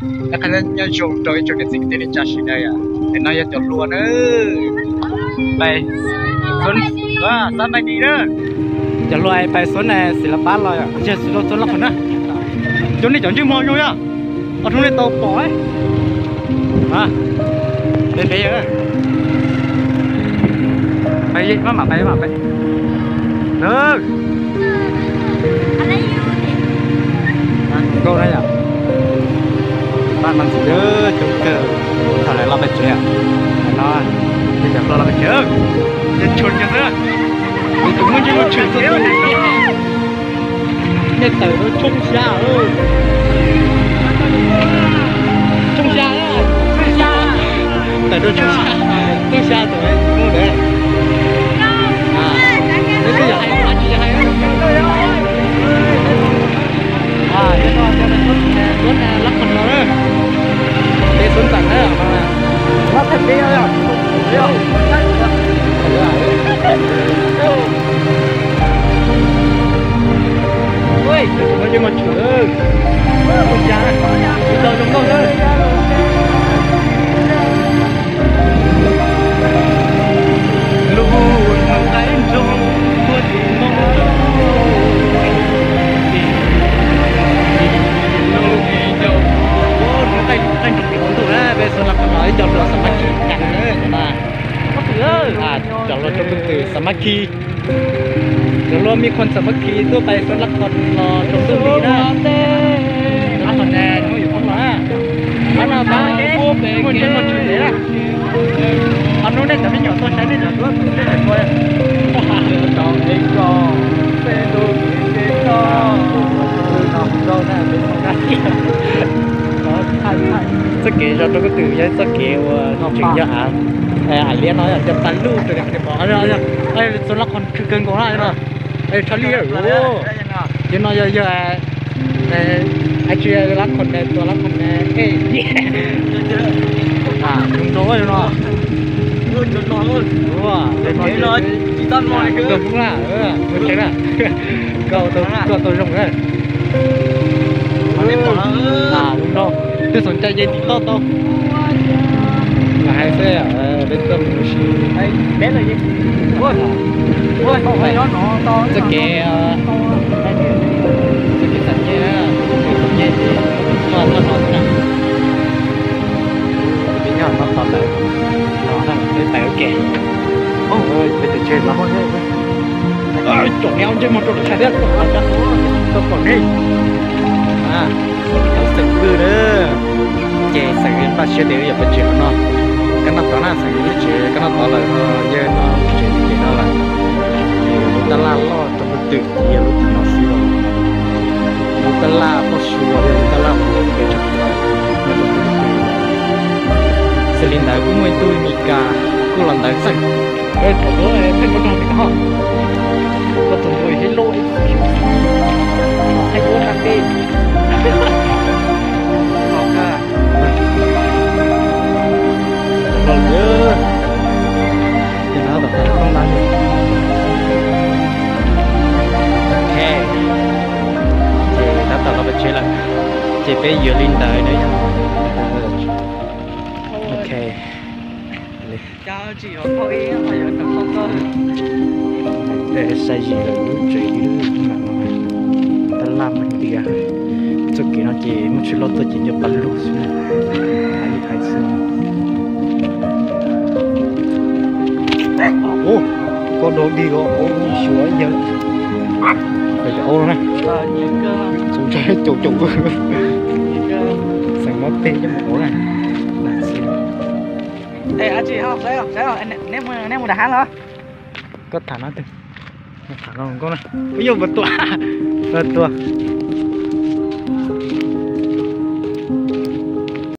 Nyob zoo rau ib tsoom niam txiv kwv tij neej tsa sawv daws, no yog cov hluas na, pais xab mais di na, cov hluas pais xab mais xis las pab los yog xis rau xab laj qhos na. Cov nej cov ntsej muag zoo yog, ob hnub nej tau pom. Peb peb, pais maj mam pais maj mam pais. Nkauj na yom, pab no ntxim coob kawg. Thaum lawv los pem tsev no, cov hluas los pem tsev, ces tshum kiag xwb, tus muaj ntsej muag tshwm tuaj. Nej tawm rau tshooj xya, tshooj xya, tawm rau tshooj xya, tshooj xya tawm mus ntawd. Peb twb yog hais tsis yog hais. Lab qhos no, peb xub ntxawm na, lab thaj peb. Ua, tus muaj ntsej muag tshwm, ua cas, ua tau zoo nkauj na. Lub nroog qaib nroog tuaj tim no, nroog qaib nroog tim kuv ntuj na, peb xub lab qhos no ib co hluas xa mab khi kas na. Cov hluas rau koj twm xa mab khi, cov hluas me khuam xa mab khi tuaj pais xub lab qhos los rau ntuj li na. Lab qhos ne, hnub yuav poob los na. Pab no pab, muaj ntsej muag tshwm li na. Ob hnub nej cov me nyuam tuaj saib nej cov duab tus nej ua. Txoj kev zov rau koj twm yog txoj kev uas tseem yog av liab no yog cov pas luj rau tias pom xub lab qhos khwv kawg nkaus na no. Tshaj lij, yog no yog yog, tsis lab qhos ne, tua lab qhos ne, zoo nraug no. Koj Hmoob na, koj tau zoo na. Zoo nraug, twb xav cai ces tim toj tau. Mas hais xwb, peb tuaj mus si. Txoj kev, txoj kev xam nyej, txoj kev xam nyej ces nyob toj no xwb na. Peb nyob no tos lawv, no peb pais ua ke. Peb tus tseg no, tsom neb ob ntsej muag rau lawv saib thiab, tau pom neb. Tau xeem pwg na, ces xeem npaj siab tias wb yuav pais tsev qhov no. Kab noj tod na, xeem lub tsev kab noj tod lawm no, yawg no lub tsev ces no lawm. Ces lub tab laj loj rau hnub twm ces yog lub tim no xwb os. Lub tab laj poj xyuas yog lub tab laj uas pem tshaj plaws nyob rau hnub twm. Xws li ntawd kuj muaj ib tug Meskas kuj los ntawd xwb. Tus ntawd hais lus, hais lus tag tij. Ok, ces tab tom los pem tsev lawm, ces peb yuav li ntawd na. Ok. Sai zis lawm lub tsev li, tab laj mas tias txoj kev no ces muaj tshwj loj tuaj ces nco pas lug xwb na. Hais li hais xwb. Ua, koj dog dig os, xyuas yawg. Cov aub no na, txus ntshai caum caum. Xeem mob teg coj mus ua na. Nej mus nram hav los? Koj tham no, tham no nkauj na. Ua yog puas tua, tua.